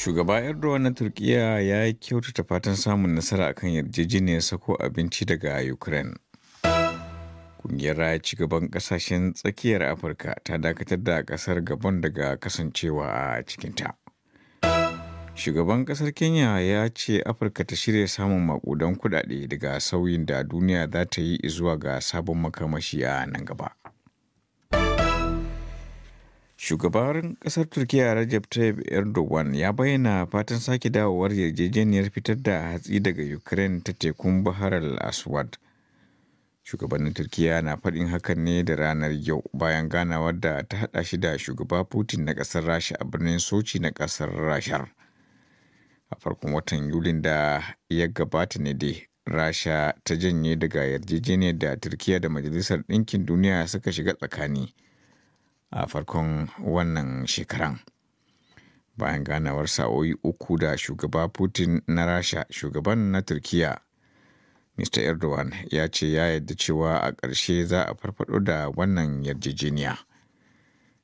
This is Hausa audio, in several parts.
Shugaba Erdogan na Turkiyya ya kyautata fatan samun nasara akan yarjejeniyar sako abinci daga Ukraine. Kungiyar Raya Cigaban Kasashen Tsakiyar Afirka ta dakatar da kasar Gabon daga kasancewa a cikinta. Shugaban kasar Kenya ya ce Afirka ta shirya samun makudan kudade daga sauyin da duniya za ta yi zuwa ga sabon makamashi a nan gaba. Shugaban kasar Turkiyya Recep Tayyip Erdogan ya bayyana fatan sake dawowar yarjejeniyar fitar da hatsi daga Ukraine ta tekun Bahar al-Aswad. Shugabannin Turkiyya na faɗin hakan ne da ranar yau bayan ganawar da ta haɗa shi da shugaba Putin na ƙasar Rasha a birnin Sochi na ƙasar Rashar. A farkon watan Yulin da ya gabata ne dai Rasha ta janye daga yarjejeniyar da Turkiyya da Majalisar Ɗinkin Duniya suka shiga tsakani a farkon wannan shekaran. Bayan ganawar sa'o'i 3 da shugaba Putin na Rasha, shugaban na Turkiyya Mr. Erdogan ya ce ya yarda cewa a ƙarshe za a farfado da wannan yarjejeniya.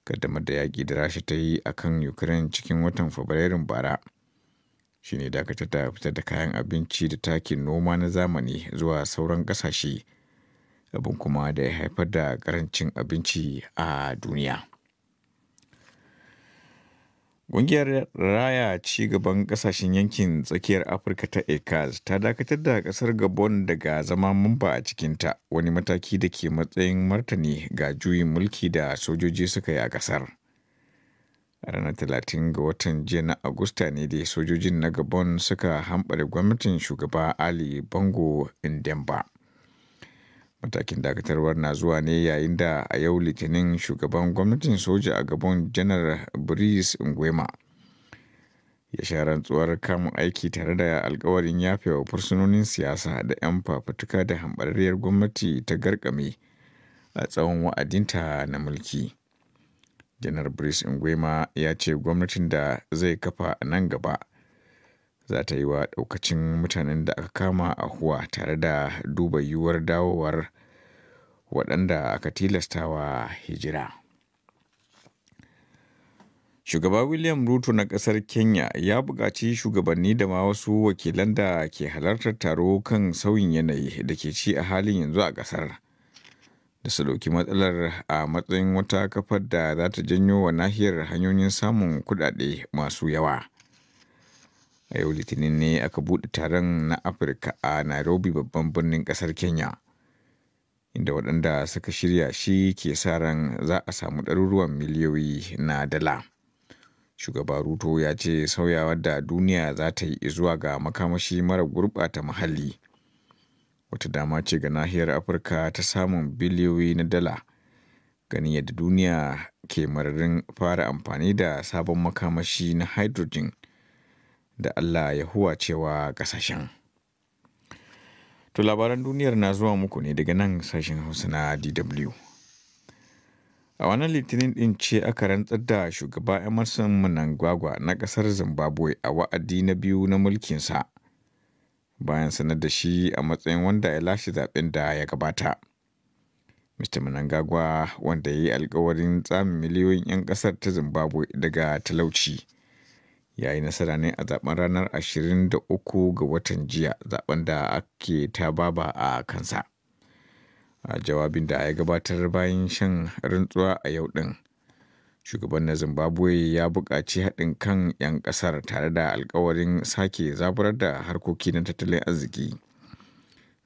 Kaddamar da yaƙi da Rasha ta yi a kan Ukraine cikin watan Fabrairun bara shi ne dakatar da fitar da kayan abinci da takin noma na zamani zuwa sauran ƙasashe, abin kuma da ya haifar da ƙarancin abinci a duniya. Ƙungiyar Raya Ci Gaban Ƙasashen Yankin Tsakiyar Afirka ta ECOWAS ta dakatar da ƙasar Gabon daga zama mamba a cikinta, wani mataki da ke matsayin martani ga juyin mulki da sojoji suka yi a ƙasar. A ranar 30 ga watan jiya na Agusta ne dai sojojin na Gabon suka hamɓare gwamnatin shugaba Ali Bongo Ndemba. Matakin dakatarwar na zuwa ne yayin da a yau Litinin shugaban gwamnatin soja a Gabon, Janar Brice Nguema, ya sha rantsuwar kamun aiki tare da alkawarin yafewa fursunonin siyasa da 'yan fafutuka da hambararriyar gwamnati ta garkame a tsawon wa'adinta na mulki. Janar Brice Nguema ya ce gwamnatin da zai kafa a nan gaba za ta yi wa daukacin mutanen da aka kama a huwa tare da duba yiwuwar dawowar waɗanda aka tilastawa hijira. Shugaba William Ruto na ƙasar Kenya ya buƙaci shugabanni da ma wasu wakilan da ke halartar taro kan sauyin yanayi da ke ci a halin yanzu a ƙasar da su ɗauki matsalar a matsayin wata kafar da za ta janyo wa nahiyar hanyoyin samun kuɗaɗe masu yawa. A yau Litinin ne aka buɗe taron na Afirka a Nairobi, babban birnin ƙasar Kenya, inda waɗanda suka shirya shi ke sa ran za a samu ɗaruruwan miliyoyi na dala. Shugaba Ruto ya ce sauyawar da duniya za ta yi zuwa ga makamashi mara gurɓata muhalli wata dama ce ga nahiyar Afirka ta samun biliyoyi na dala, ganin yadda duniya ke mararin fara amfani da sabon makamashi na hydrogen da Allah ya huwacewa kasashen. To, labaran duniyar na zuwa muku ne daga nan sashen Hausa na DW. A wannan Litinin din ce aka rantsar da shugaba Emerson Mnangagwa na kasar Zimbabwe a wa'adi na biyu na mulkinsa, bayan sanar da shi a matsayin wanda ya lashe zaben da ya gabata. Mr. Mnangagwa, wanda ya yi alkawarin tsamin miliyoyin 'yan kasar ta Zimbabwe daga talauci, ya yi nasara ne a zaben ranar 23 ga watan jiya, zaben da ake ta baba a kansa. A jawabin da ya gabatar bayan shan rantsuwa a yau din, shugaban na Zimbabwe ya buƙaci haɗin kan 'yan ƙasar tare da alkawarin sake zaburar da harkoki na tattalin arziki.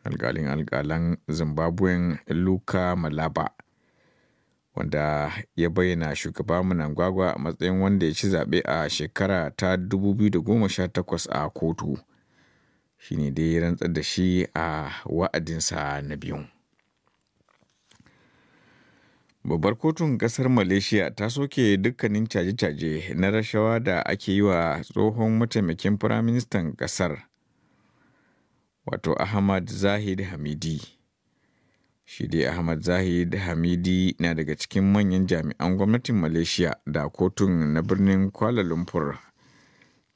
Alƙalin alƙalan Zimbabwen Luka Malaba, wanda ya bayyana shugaba Mnangagwa a matsayin wanda ya ci zaɓe a shekara ta 2018 a kotu, shine dai ya rantsar da shi a wa'adinsa na biyu. Babbar kotun kasar Malaysia ta soke dukkanin caje-caje na rashawa da ake yi wa tsohon mataimakin firaministan kasar, wato Ahmad Zahid Hamidi. Shi dai Ahmad Zahid Hamidi na daga cikin manyan jami'an gwamnatin Malaysia da kotun na birnin Kuala Lumpur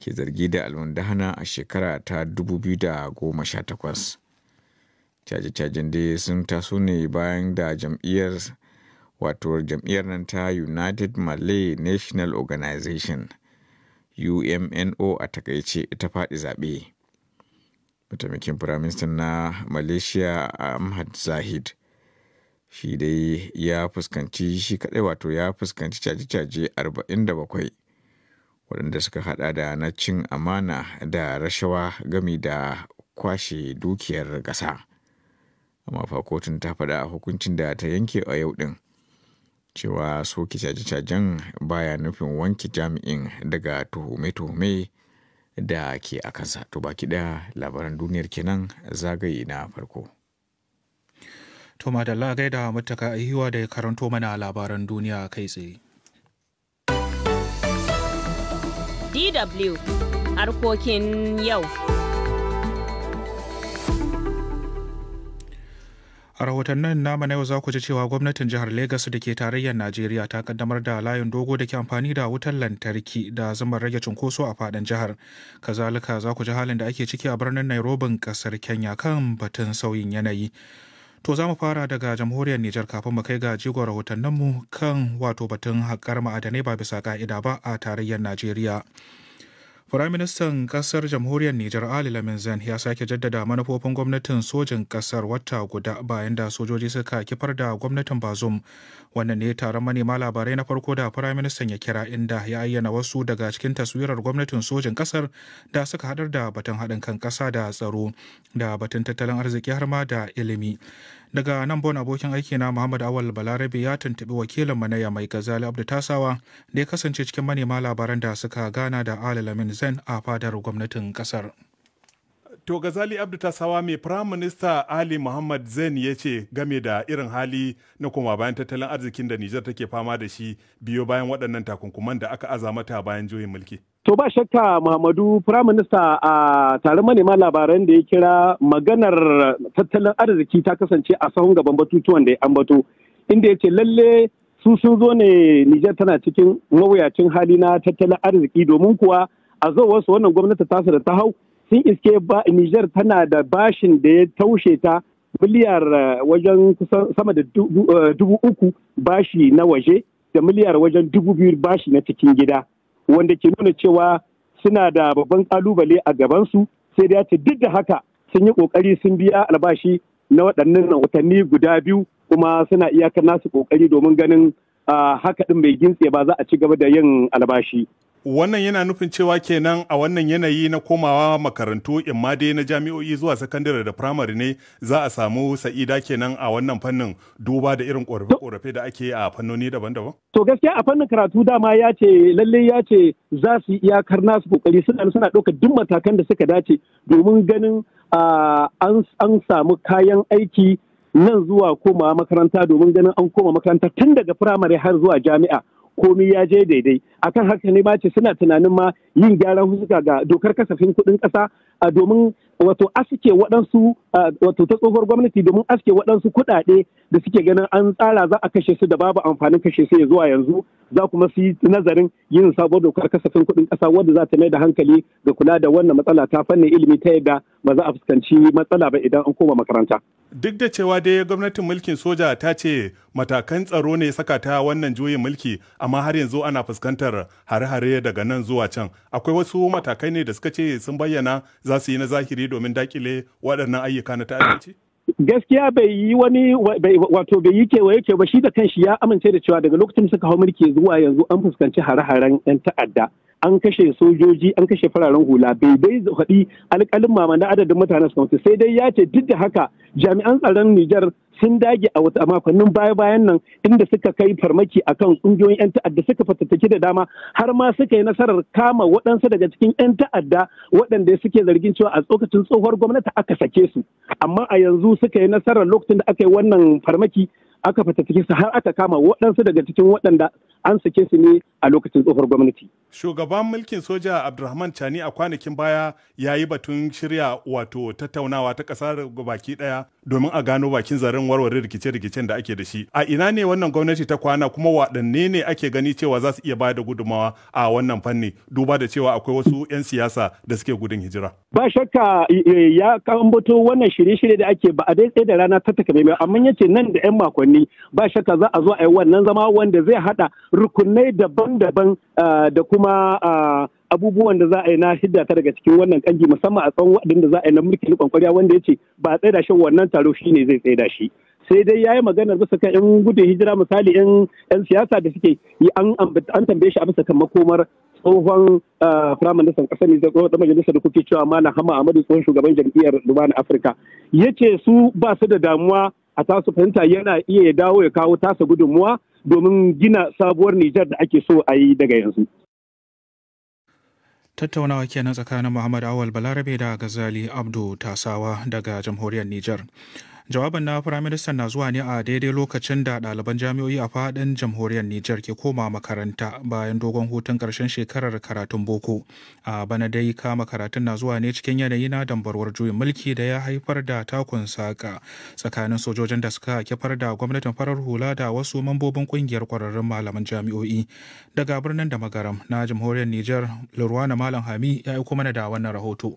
ke zargi da almundahana a shekara ta 2018. Caje-cajen dai sun taso ne bayan da jam'iyyar, wato jam'iyyar nan ta United Malay National Organization, UMNO a takaice ta faɗi zaɓe. Mataimakin Firaministan na Malaysia Ahmad Zahid shi dai ya fuskanci shi kaɗai, wato ya fuskanci caje-caje 47 waɗanda suka hada da na cin amana da rashawa gami da kwashe dukiyar ƙasa. Amma fa kotun ta faɗa a hukuncin da ta yanke a yau ɗin cewa soke caje-cajen baya nufin wanke jami'in daga tuhume-tuhume da ke a kansa. To baki ɗaya labaran duniyar kenan zagaye na farko. To madalla, gaida mutaka ahiwa da ya karanto mana labaran duniya kai tsaye. DW harkokin yau. A rahotannin nama na yau za ku ji cewa gwamnatin jihar Legas da ke tarayyar Najeriya ta kaddamar da layin dogo da ke amfani da wutar lantarki da zumar rage cunkoso a faɗin jihar. Kazalika za ku ji halin da ake ciki a birnin Nairobi kasar Kenya kan batun sauyin yanayi. To za mu fara daga jamhuriyar Nijar kafin mu kai ga jigon rahotanninmu kan wato batun haƙar ma'adanai ba bisa ka'ida ba a tarayyar Najeriya. Firaministan ƙasar jamhuriyar Nijar Ali Lamin Zan ya sake jaddada manufofin gwamnatin sojin ƙasar wata guda bayan da sojoji suka kifar da gwamnatin Bazoum. Wannan ne taron manema labarai na farko da Firaministan ya kira, inda ya ayyana wasu daga cikin taswirar gwamnatin sojin ƙasar da suka haɗar da batun haɗin kan ƙasa da tsaro da batun tattalin arziki har ma da ilimi. Daga nan Bon, abokin aiki na Muhammad Awal Balarabe ya tuntuɓi wakilin manaya mai Gazali Abdu Tasawa da ya kasance cikin manema labaran da suka gana da Ali Lamin Zen a fadar gwamnatin kasar. To Gazali Abdu Tasawa, mai Prime Minister Ali Muhammad Zain ya ce game da irin hali na koma bayan tattalin arzikin da Nijar take fama da shi biyo bayan waɗannan takunkuman da aka aza mata bayan juyin mulki? To ba shakka Muhammadu, Prime Minister a taron manema labaran da ya kira, maganar tattalin arziki ta kasance a sahun gaban batutuwan da ya ambato, inda ya ce lalle su sun zo ne Nijar tana cikin mawuyacin hali na tattalin arziki, domin kuwa a wasu wannan gwamnati tasu da ta hau sun iske ba Nijar tana da bashin da ya taushe ta miliyar wajen kusan sama da 3,000 bashi na waje da miliyar wajen 2,000 bashi na cikin gida, wanda ke nuna cewa suna da babban kalubale a gabansu. Sai da ya ce duk da haka sun yi kokari sun biya albashi na waɗannan watanni guda biyu, kuma suna iyakar nasu kokari domin ganin haka ɗin bai gintse ba, za a ci gaba da yin albashi. Wannan yana nufin cewa kenan a wannan yanayi na komawa makarantu, imma dai na jami'o'i zuwa sakandare da firamare ne, za a samu sa'ida kenan a wannan fannin, duba da irin korafe-korafe da ake a fannoni daban-daban? To gaskiya a fannin karatu dama ya ce lalle ya ce za su iyakar nasu kokari, suna ɗaukar duk matakan da suka dace domin ganin an samu kayan aiki nan zuwa komawa makaranta, domin ganin an koma makaranta tun daga firamare har zuwa jami'a komai ya je daidai. Akan haka ne ma ce suna tunanin ma yin gyaran huska ga dokar kasafin kuɗin ƙasa a domin wato aske waɗansu, wato ta tsohuwar gwamnati, domin aske waɗansu kuɗaɗe da suke ganin an tsara za a kashe su da babu amfanin kashe su ya zuwa yanzu. Za kuma su yi nazarin yin sabuwar dokar kasafin kuɗin ƙasa wadda za ta mai da hankali ga kula da wannan matsala ta fannin ilimi, ta yadda ba za a fuskanci matsala ba idan an koma makaranta. Duk da cewa dai gwamnatin mulkin soja ta ce matakan tsaro ne saka ta wannan juyin mulki, amma har yanzu ana fuskantar hare-hare daga nan zuwa can. Akwai wasu matakai ne da suka ce sun bayyana za su yi na zahiri domin dakile waɗannan ayyuka na ta'addanci? Gaskiya bai yi wani, wato bai yi kewaye ke ba. Shi da kanshi ya amince da cewa daga lokacin suka hau mulki zuwa yanzu an fuskanci hare-haren 'yan ta'adda, an kashe sojoji, an kashe fararen hula. Bai dai faɗi alƙalin mama na adadin mutanen suka mutu, sai dai ya ce duk da haka jami'an tsaron Nijar sun dage a wata makonnin baya-bayan nan, inda suka kai farmaki akan kungiyoyin 'yan ta'adda, suka fatattaki da dama, har ma suka yi nasarar kama waɗansu daga cikin 'yan ta'adda waɗanda suke zargin cewa a tsokacin tsohuwar gwamnati aka sake su, amma a yanzu suka yi nasarar lokacin da aka yi wannan farmaki aka fatattaki su har aka kama waɗansu daga cikin waɗanda an sake su ne a lokacin tsohuwar gwamnati. Shugaban mulkin soja Abdulrahman Chani a kwanakin baya ya yi batun shirya wato tattaunawa ta ƙasa baki ɗaya domin a gano bakin zaren warware rikice-rikicen da ake da shi. A ina ne wannan gwamnati ta kwana, kuma waɗanne ne ake gani cewa za su iya bayar da gudummawa a wannan fanni, duba da cewa akwai wasu 'yan siyasa da suke gudun hijira? Ba shakka ya kambato wannan shirye-shirye da ake, ba a dai tsaye da rana ta takamaimai, amma ya ce nan da 'yan makonni ba shakka za a zo a yi wannan zama wanda zai haɗa rukunai daban-daban da kuma abubuwan da za a yi na hidda ta daga cikin wannan kangi, musamman a tsawon wa'adin da za a yi na mulkin riƙon kwarya, wanda ya ce ba a tsaida shi, wannan taro shine zai tsaida shi. Sai dai ya yi maganar bisa kan 'yan gudun hijira, misali 'yan siyasa da suke yi, an tambaye shi a bisa kan makomar tsohon firaministan ƙasar Nijar, tsohon ɗan majalisar da kuke cewa Malam Hama Ahmadu, tsohon shugaban jam'iyyar Lumana Afirka. Ya ce su ba su da damuwa, a tasu fahimta yana iya ya dawo ya kawo tasa gudunmuwa domin gina sabuwar Nijar da ake so a yi daga yanzu. Tattaunawa kenan tsakanin Muhammad Awal Balarabe da Gazali Abdu Tasawa daga jamhuriyar Nijar. Jawabin na Firaministan na zuwa ne a daidai lokacin da ɗaliban jami'o'i a faɗin jamhuriyar Nijar ke koma makaranta bayan dogon hutun ƙarshen shekarar karatun boko. A bana dai kama karatun na zuwa ne cikin yanayi na dambarwar juyin mulki da ya haifar da takun saƙa tsakanin sojojin da suka kifar da gwamnatin farar hula da wasu mambobin ƙungiyar ƙwararrun malaman jami'o'i. Daga birnin da Magaram na jamhuriyar Nijar, Lurwana Malam Hami ya aiko mana da wannan rahoto.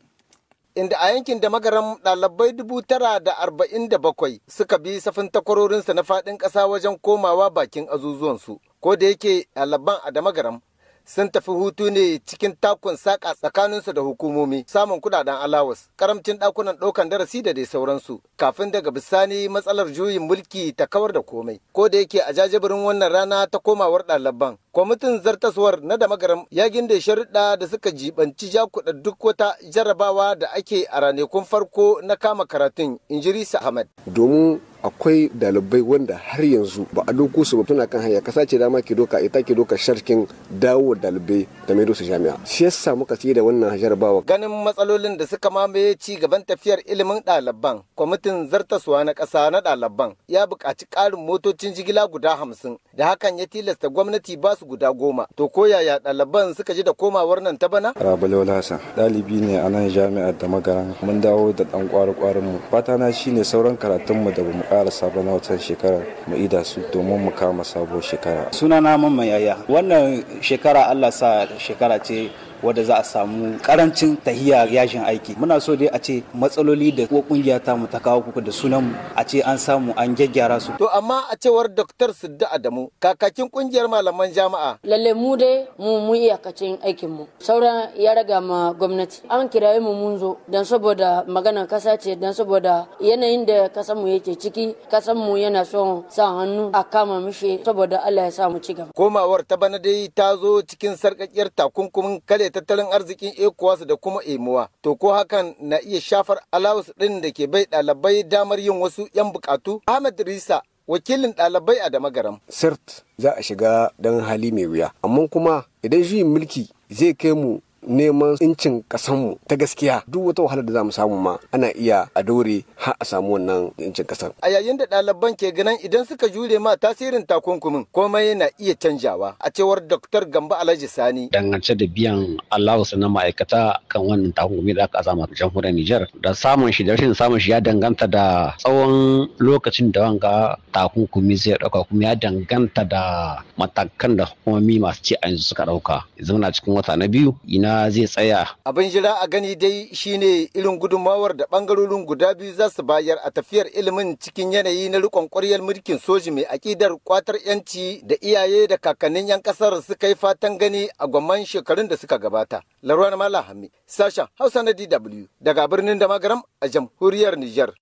Inda a yankin da Magaram ɗalibai 9,047 suka bi safin takwarorinsa na faɗin ƙasa wajen komawa bakin azuzuwansu. Ko da yake ɗaliban a Damagaram sun tafi hutu ne cikin takun saƙa tsakaninsu da hukumomi, samun kudaden alawas, karamcin ɗakunan ɗaukan darasi da dai sauransu, kafin daga bisani matsalar juyin mulki ta kawar da komai. Ko da yake a jajibirin wannan rana ta komawar ɗaliban, kwamitin zartaswar na Damagaram ya ginda sharuɗa da suka jibanci jakuɗa duk wata jarrabawa da ake a ranakun farko na kama karatun, Injirisa Ahmad. Domin akwai dalibai wanda har yanzu ba a doko su ba, tuna kan hanya. Kasa ce dama ke doka, ita ke doka sharkin dawo dalibai da maido su jami'a, shi yasa muka tsaye da wannan jarabawa. Ganin matsalolin da suka mamaye ci gaban tafiyar ilimin ɗaliban, kwamitin zartaswa na ƙasa na ɗaliban ya buƙaci ƙarin motocin jigila guda 50, da hakan ya tilasta gwamnati ba su guda 10. To ko yaya ɗaliban suka ji da komawar nan ta bana? Rabalawal Hassan ɗalibi ne a nan jami'ar da Magaran. Mun dawo da ɗan ƙwari-ƙwarin mu. Fata na shine sauran karatunmu da bamu karasa ba na watan shekara mu ida su domin mu kama sabuwar shekara. Sunana Mamman Yaya. Wannan shekara Allah sa shekara ce wadda za a samu karancin tahiya yajin aiki. Muna so dai a ce matsaloli da ko kungiya ta mu ta kawo kuka da sunan mu, a ce an samu an gyaggyara su. To amma a cewar Dr. Sidda Adamu, kakakin kungiyar malaman jami'a, Lalle mu dai mu mun iyakacin aikin mu. Sauran ya raga ma gwamnati. An kiraye mu mun zo dan saboda maganan kasa ce, dan saboda yanayin da kasan mu yake ciki, kasan mu yana son sa hannu a kama mishi saboda Allah ya sa mu ci gaba. Komawar ta bana dai ta zo cikin sarƙaƙiyar takunkumin kare tattalin arzikin ECOWAS da kuma EMOA. To ko hakan na iya shafar alawus ɗin da ke bai ɗalibai damar yin wasu 'yan bukatu? Ahmed Risa, wakilin ɗalibai a Damagaram. Cert za a shiga dan hali mai wuya, amma kuma idan juyin mulki zai kai mu neman incin kasanmu ta gaskiya, duk wata wahalar da za mu samu ma ana iya a dore har a samu wannan incin kasan. A yayin da ɗaliban ke ganin idan suka jure ma tasirin takunkumin, komai na iya canjawa, a cewar Dr. Gambo Alhaji Sani. Dangance da biyan allowance na ma'aikata kan wannan takunkumi da aka azama jamhuriyar Nijar, da samun shi da rashin samun shi ya danganta da tsawon lokacin da wanga takunkumi zai ɗauka, kuma ya danganta da matakan da hukumomi masu ci a yanzu suka ɗauka. Yanzu muna cikin wata na biyu, ina zai tsaya. Abin jira a gani dai shine irin gudunmawar da bangarorin guda biyu za su bayar a tafiyar ilimin cikin yanayi na rikon ƙwaryar mulkin soji mai akidar kwatar yanci da iyaye da kakannin 'yan kasar suka yi fatan gani a gwamman shekarun da suka gabata. Larwana Malam Hami, sashen Hausa na DW daga birnin Damagaram a jamhuriyar Nijar.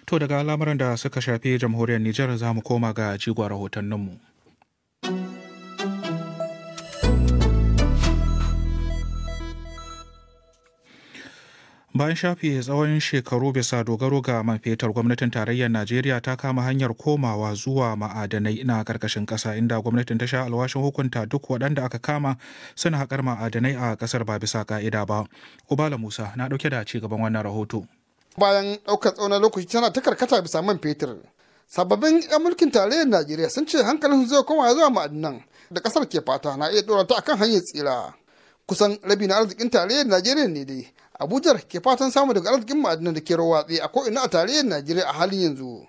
To daga al'amuran da suka shafi jamhuriyar Nijar za mu koma ga jigon rahotanninmu. Bayan shafe tsawon shekaru bisa dogaro ga man fetur, gwamnatin tarayyar Najeriya ta kama hanyar komawa zuwa ma'adanai na karkashin ƙasa, inda gwamnatin ta sha alwashin hukunta duk waɗanda aka kama suna haƙar ma'adanai a ƙasar ba bisa ka'ida ba. Ubala Musa na ɗauke da ci gaban wannan rahoto. Bayan ɗaukar tsawon lokaci tana ta karkata bisa man fetur, sababbin 'yan mulkin tarayyar Najeriya sun ce hankalin zai koma zuwa ma'adinan da ƙasar ke fata na iya ɗora ta akan hanyar tsira. Kusan rabi na arzikin tarayyar Najeriya ne dai Abuja ke fatan samu daga arzikin ma'adinan da ke rawatsi a ko'ina a tarayyar Najeriya a halin yanzu.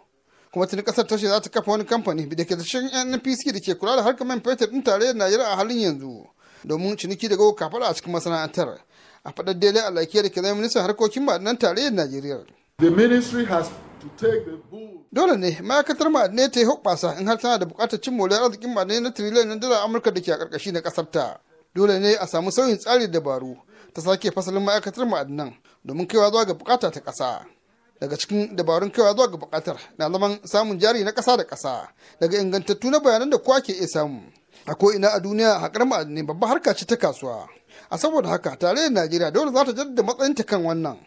Kuma tuni kasar ta ce za ta kafa wani kamfani da ke tashin NNPC da ke kula da harkar man fetur din tarayyar Najeriya a halin yanzu domin ciniki daga kafada a cikin masana'antar. A faɗar Dele Alake da ke zama ministan harkokin ma'adinan tarayyar Najeriya. The ministry has to take the bull. Dole ne ma'aikatar ma'adinai ta yi hoɓɓasa in har tana da buƙatar cin moriyar arzikin ma'adinai na tiriliyan na dala Amurka da ke a ƙarƙashi na ƙasar ta. Dole ne a samu sauyin tsari dabaru ta sake fasalin ma'aikatar ma'adinan domin kaiwa zuwa ga bukata ta ƙasa. Daga cikin dabarun kaiwa zuwa ga bukatar na zaman samun jari na ƙasa da ƙasa daga ingantattu na bayanan da kowa ke iya samu. A ko'ina a duniya haƙar ma'adinai babbar harka ce ta kasuwa. A saboda haka tarayyar Najeriya dole za ta jaddada matsayinta kan wannan.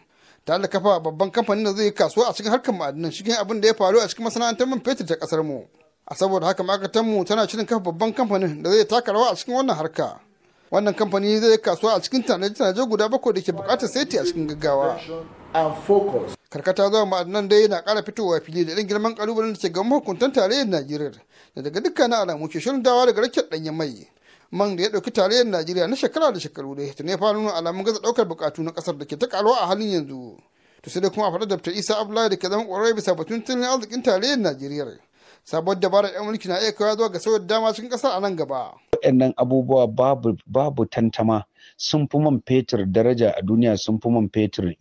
Tare da kafa babban kamfanin da zai yi kasuwa a cikin harkar ma'adinan cikin abin da ya faru a cikin masana'antar man fetur ta ƙasar mu. A saboda haka ma'aikatan mu tana shirin kafa babban kamfanin da zai taka rawa a cikin wannan harka. Wannan kamfani zai yi kasuwa a cikin tanaje-tanaje guda 7 da ke buƙatar saiti a cikin gaggawa. Karkata zuwa ma'adinan dai na ƙara fitowa fili da irin girman ƙalubalen da ke gaban mahukuntan tarayyar Najeriya da daga dukkanin alamu ke shirin dawa daga rakiyar ɗanyen mai. Man da ya ɗauki tarayyar Najeriya na shekara da shekaru da tuni ya fara nuna alamun gaza ɗaukar buƙatu na ƙasar da ke ta ƙaruwa a halin yanzu. To sai dai kuma a faɗar Dr. Isa Abdullahi da ke zama ƙwararre bisa batun tattalin arzikin tarayyar Najeriya. Sabuwar dabarar 'yan mulki na iya kaiwa zuwa ga sauyin dama cikin ƙasar a nan gaba. Waɗannan abubuwa babu tantama sun fi man fetur daraja a duniya, sun fi man fetur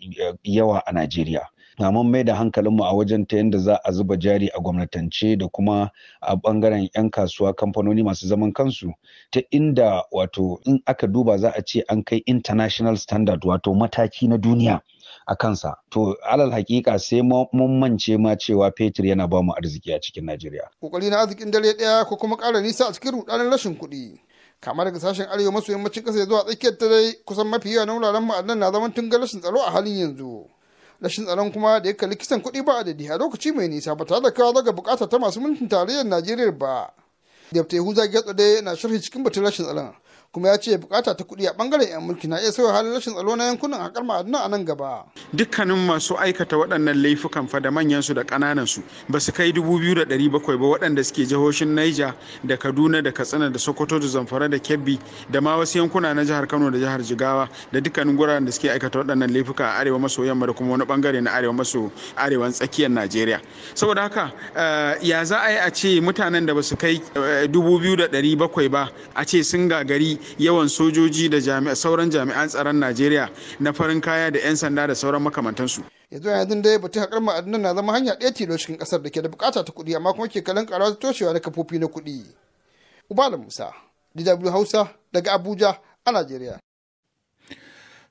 yawa a Najeriya. Na mun mai da hankalinmu a wajen ta yadda za a zuba jari a gwamnatance da kuma a bangaren 'yan kasuwa, kamfanoni masu zaman kansu, ta inda wato in aka duba za a ce an kai international standard, wato mataki na duniya a kansa. To alal hakika sai mun mance ma cewa fetur yana ba mu arziki a cikin Najeriya. Kokari na arzikin dare ɗaya ko kuma ƙara nisa a cikin rudanin rashin kuɗi. Kama daga sashen arewa maso yammacin ƙasa zuwa tsakiyar ta dai kusan mafi yawa na wuraren ma'adanan na zaman tungar rashin tsaro a halin yanzu. Rashin tsaron kuma da ya kalli kisan kuɗi ba adadi a lokaci mai nisa ba tare da kawo daga bukata ta masu mulkin tarayyar Najeriya ba. Dr. Yahuza Getso dai na sharhi cikin batun rashin tsaron kuma ya ce bukata ta kuɗi a bangaren 'yan mulki na iya sauya halin rashin tsaro na yankunan haƙar ma'adinan a nan gaba. Dukkanin masu aikata waɗannan laifukan fa da manyan su da ƙananan su ba su kai 2,700 ba, waɗanda suke jihohin Niger da Kaduna da Katsina da Sokoto da Zamfara da Kebbi da ma wasu yankuna na jihar Kano da jihar Jigawa da dukkanin guraren da suke aikata waɗannan laifuka a arewa maso yamma da kuma wani bangare na arewa maso arewan tsakiyar Najeriya. Saboda haka ya za a yi a ce mutanen da ba su kai 2,700 ba a ce sun gagari yawan sojoji da sauran jami'an tsaron Najeriya na farin kaya da 'yan sanda da sauran makamantansu. Yanzu yanzu dai batun haƙar ma'adinan na zama hanya ɗaya tilo cikin ƙasar da ke da bukata ta kuɗi amma kuma ke kallon ƙara ta toshewa na kafofi na kuɗi. Ubala Musa, DW Hausa daga Abuja a Najeriya.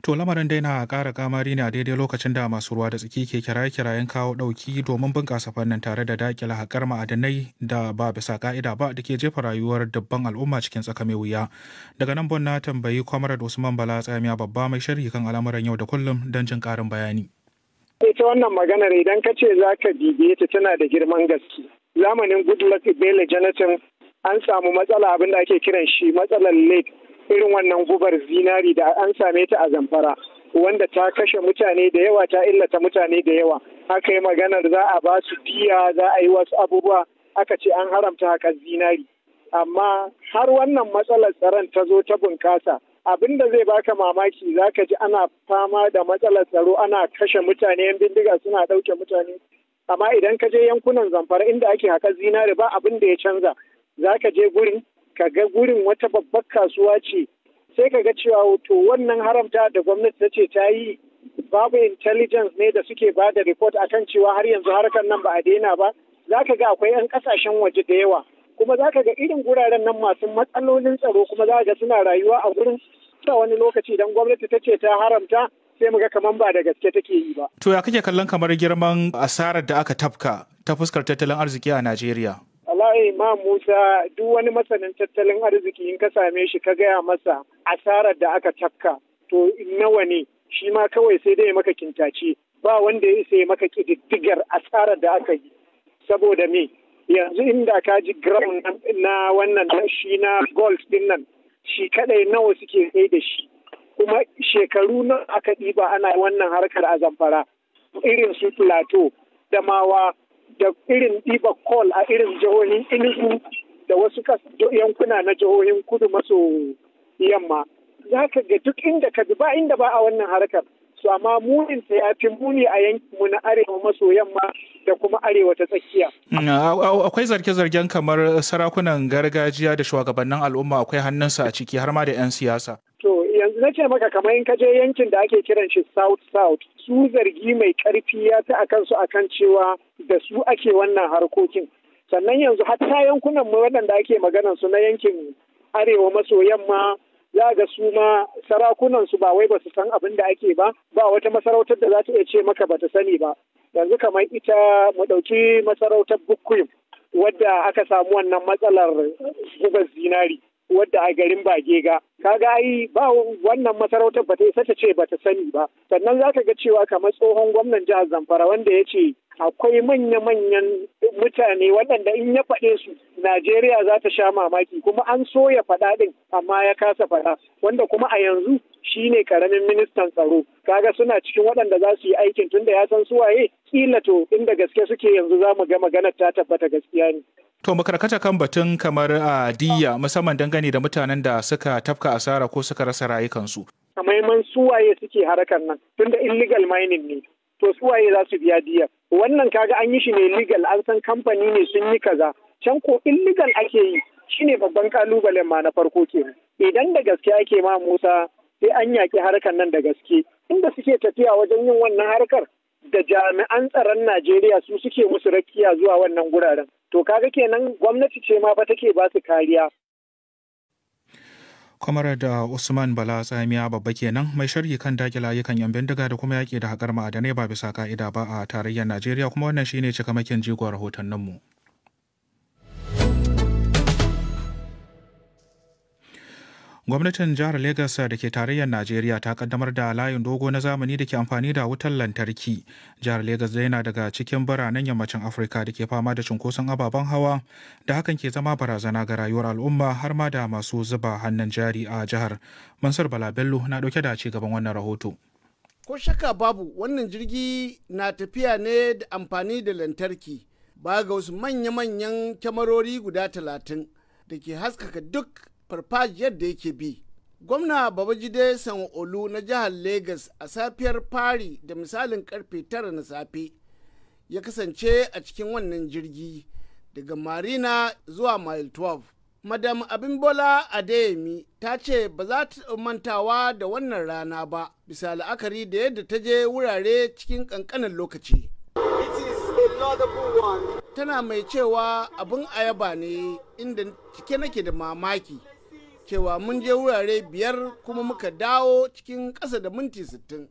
To lamarin dai na ƙara kamari ne a daidai lokacin da masu ruwa da tsaki ke kiraye-kirayen kawo ɗauki domin bunƙasa fannin tare da daƙile haƙar ma'adanai da ba bisa ƙa'ida ba da ke jefa rayuwar dubban al'umma cikin tsaka mai wuya. Daga nan Bon na tambayi Comrade Usman Bala Tsamiya babba mai sharhi kan al'amuran yau da kullum don jin ƙarin bayani. Ita wannan maganar idan ka ce za ka bibiye ta tana da girman gaske. Zamanin Goodluck Ebele Jonathan an samu matsala abin da ake kiran shi matsalar lake, irin wannan gubar zinari da an same ta a Zamfara, wanda ta kashe mutane da yawa, ta illata mutane da yawa. Aka yi maganar za a ba su diya, za a yi wasu abubuwa, aka ce an haramta haka zinari. Amma har wannan matsalar tsaron ta zo ta bunƙasa, abin da zai baka mamaki, zaka ji ana fama da matsalar tsaro, ana kashe mutane, yan bindiga suna ɗauke mutane, amma idan ka je yankunan Zamfara inda ake haƙar zinari, ba abin da ya canza. Zaka je gurin ka ga gurin wata babbar kasuwa ce, sai ka ga cewa to wannan haramta da gwamnati ta ce ta yi, babu intelligence ne da suke ba da report akan cewa har yanzu harkar nan ba a daina ba. Za ka ga akwai 'yan kasashen waje da yawa, kuma za ka ga irin guraren nan masu matsalolin tsaro, kuma za ga suna rayuwa a gurin. Ta wani lokaci idan gwamnati ta ce ta haramta, sai mu ga kaman ba da gaske take yi ba. To ya kake kallon kamar girman asarar da aka tafka ta fuskar tattalin arziki a Najeriya? Wallahi ma Musa, duk wani masanin tattalin arziki in ka same shi ka gaya masa asarar da aka tafka to nawa ne, shi ma kawai sai dai maka kintace, ba wanda ya isa ya maka ƙididdigar asarar da aka yi. Saboda me? Yanzu inda ka ji ground na wannan shi na gold din nan shi kadai nawa suke sai da shi, kuma shekaru nan aka ɗiba ana wannan harkar a Zamfara, irin su Plateau, Damawa, da irin ɗiba coal a irin jihohin Enugu da wasu yankuna na jihohin kudu maso yamma. Za ka ga duk inda ka bi, ba inda ba a wannan harkar. Su amma munin ta ya fi muni a yankinmu na arewa maso yamma da kuma arewa ta tsakiya. Akwai zarge-zargen kamar sarakunan gargajiya da shugabannin al'umma akwai hannunsu a ciki, har ma da 'yan siyasa. To yanzu na ce maka kamar in ka je yankin da ake kiran shi South South, su zargi mai karfi ya ta akan su akan cewa da su ake wannan harkokin. Sannan yanzu hatta yankunan mu waɗanda ake maganan su na yankin arewa maso yamma Za ga su ma sarakunan su ba wai ba su san abin da ake ba, ba wata masarautar da za ta iya ce maka ba ta sani ba. Yanzu kamar ita mu ɗauki masarautar Bukkuyum, wadda aka samu wannan matsalar gubar zinari, wadda a garin Bagega. Kaga ai ba wannan masarautar bata isa ta ce bata sani ba. Sannan zaka ga cewa kamar tsohon gwamnan jihar Zamfara, wanda ya ce akwai manya-manyan mutane waɗanda in ya faɗe su Najeriya za ta sha mamaki, kuma an so ya faɗa ɗin amma ya kasa faɗa, wanda kuma a yanzu shine karamin ministan tsaro. Kaga suna cikin waɗanda za su yi aikin, tunda ya san su waye. Kila to inda gaske suke, yanzu za mu ga maganar ta tabbata gaskiya ne. To, mu karkata kan batun kamar a diyya, musamman dangane da mutanen da suka tafka asara ko suka rasa rayukansu. Kamaiman suwaye suke harkar nan, tunda illegal mining ne. To, suwaye za su biya diya? Wannan kaga an yi shi ne legal, an san kamfani ne sun yi kaza. Can ko illegal ake yi, shine babban kalubalen ma na farko kenan. Idan da gaske ake ma Musa, sai an yaƙi harkar nan da gaske. Inda suke tafiya wajen yin wannan harkar, da jami'an tsaron Najeriya su suke musu rakiya zuwa wannan guraren. To, kaga kenan gwamnati ce ma fa take ba su kariya. Kwamar da Usman Bala Tsamiya Babba kenan, mai sharhi kan dakila ayyukan yan bindiga da kuma yaƙi da haƙar ma'adanai ba bisa ka'ida ba a tarayyar Najeriya. Kuma wannan shine cikamakin jigon rahotanninmu. Gwamnatin jihar Legas da ke tarayyar Najeriya ta kaddamar da layin dogo na zamani da ke amfani da wutar lantarki. Jihar Legas dai yana daga cikin biranen yammacin Afirka da ke fama da cunkoson ababen hawa da hakan ke zama barazana ga rayuwar al'umma har ma da masu zuba hannun jari a jihar. Mansur Bala Bello na dauke da ci gaban wannan rahoto. Ko shakka babu, wannan jirgi na tafiya ne da amfani da lantarki, ba ga wasu manya-manyan kyamarori guda 30 da ke haskaka duk farfajiyar da yake bi. Gwamna Babajide Sanwo-Olu na jihar Legas a safiyar fari da misalin karfe 9 na safe ya kasance a cikin wannan jirgi daga Marina zuwa Mile 12. Madam Abimbola Adeyemi ta ce ba za ta mantawa da wannan rana ba, bisa la'akari da yadda ta je wurare cikin kankanin lokaci. Tana mai cewa abin ayaba ne, inda cike nake da mamaki cewa mun je wurare biyar kuma muka dawo cikin ƙasa da minti 60.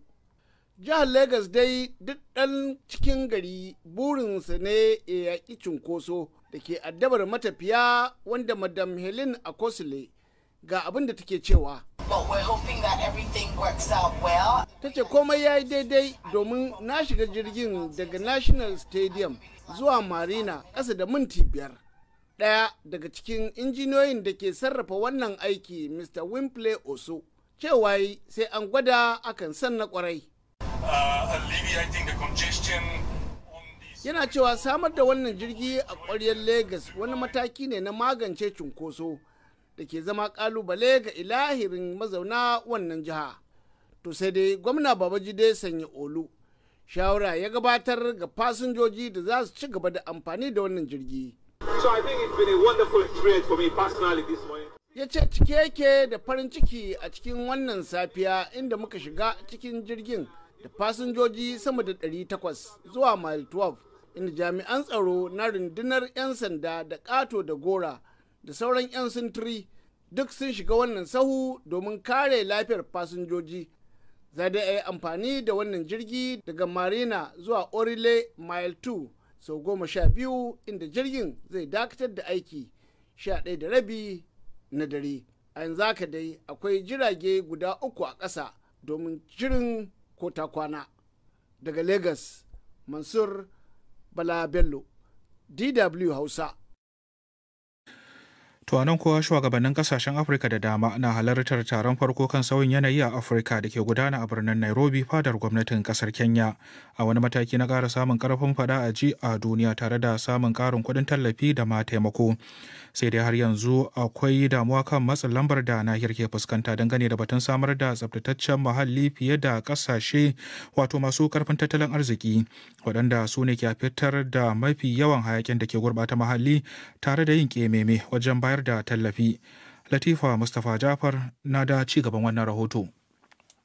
Jihar Lagos dai, duk ɗan cikin gari burinsa ne ya yaƙi cunkoso da ke addabar matafiya, wanda Madam Helen Akosile ga abin da take cewa. Ta ce komai ya yi daidai, domin na shiga jirgin daga National Stadium zuwa Marina ƙasa da minti 5. Ɗaya daga cikin injiniyoyin da ke sarrafa wannan aiki, Mr. Wimpley Oso, cewa sai an gwada akan san na kwarai. Yana cewa samar da wannan jirgi a ƙwaryar Lagos wani mataki ne na magance cunkoso da ke zama kalubale ga ilahirin mazauna wannan jiha. To, sai dai gwamna Babajide Sanwo-Olu shawara ya gabatar ga fasinjoji da za su ci gaba da amfani da wannan jirgi. So I think it's been a wonderful experience for me personally this morning. Ya ce cike yake da farin ciki a cikin wannan safiya, inda muka shiga cikin jirgin da fasinjoji sama da 800 zuwa Mile 12, inda jami'an tsaro na rundunar 'yan sanda da ƙato da gora da sauran 'yan sintiri duk sun shiga wannan sahu domin kare lafiyar fasinjoji. Za dai a yi amfani da wannan jirgi daga Marina zuwa Orile Mile 2 sau 12, inda jirgin zai dakatar da aiki 11:30 na dare. A yanzu haka dai akwai jirage guda uku a ƙasa domin jirin ko ta kwana. Daga Lagos, Mansur Bala Bello, DW Hausa. To, nan kuwa shugabannin kasashen Afirka da dama na halartar taron farko kan sauyin yanayi a Afirka da ke gudana a birnin Nairobi, fadar gwamnatin kasar Kenya, a wani mataki na ƙara samun ƙarfin fada a ji a duniya tare da samun ƙarin kuɗin tallafi da ma taimako. Sai dai har yanzu akwai damuwa kan matsin lambar da nahiyar ke fuskanta dangane da batun samar da tsabtataccen muhalli fiye da kasashe wato masu ƙarfin tattalin arziki, waɗanda su ne ke fitar da mafi yawan hayakin da ke gurɓata muhalli tare da yin ƙememe wajen bayar da tallafi. Latifa Mustapha Jafar na da ci gaban wannan rahoto.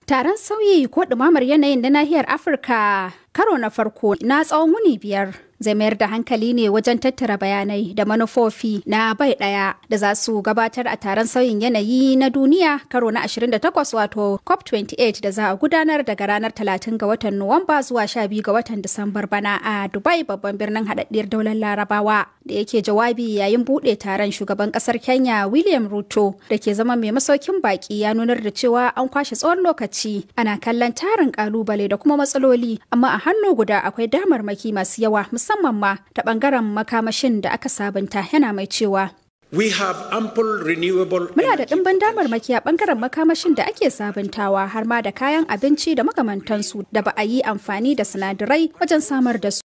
Taron sauyi ko ɗumamar yanayin na nahiyar Afirka karo na farko na tsawon wuni 5 zai mayar da hankali ne wajen tattara bayanai da manufofi na bai ɗaya da za su gabatar a taron sauyin yanayi na duniya karo na 28, wato COP28, da za a gudanar daga ranar 30 ga watan Nuwamba zuwa 12 ga watan Disambar bana a Dubai, babban birnin Haɗaɗɗiyar Daular Larabawa. Da yake jawabi yayin buɗe taron, shugaban ƙasar Kenya William Ruto, da ke zama mai masaukin baki, ya nunar da cewa an kwashe tsawon lokaci ana kallon tarin kalubale da kuma matsaloli, amma a hannu guda akwai damarmaki masu yawa, musamman ma ta bangaren makamashin da aka sabunta. Yana mai cewa, We have ample renewable "Muna da ɗimbin damarmaki a ɓangaren makamashin da ake sabuntawa, har ma da kayan abinci da makamantansu da ba a yi amfani da sinadarai wajen samar da su."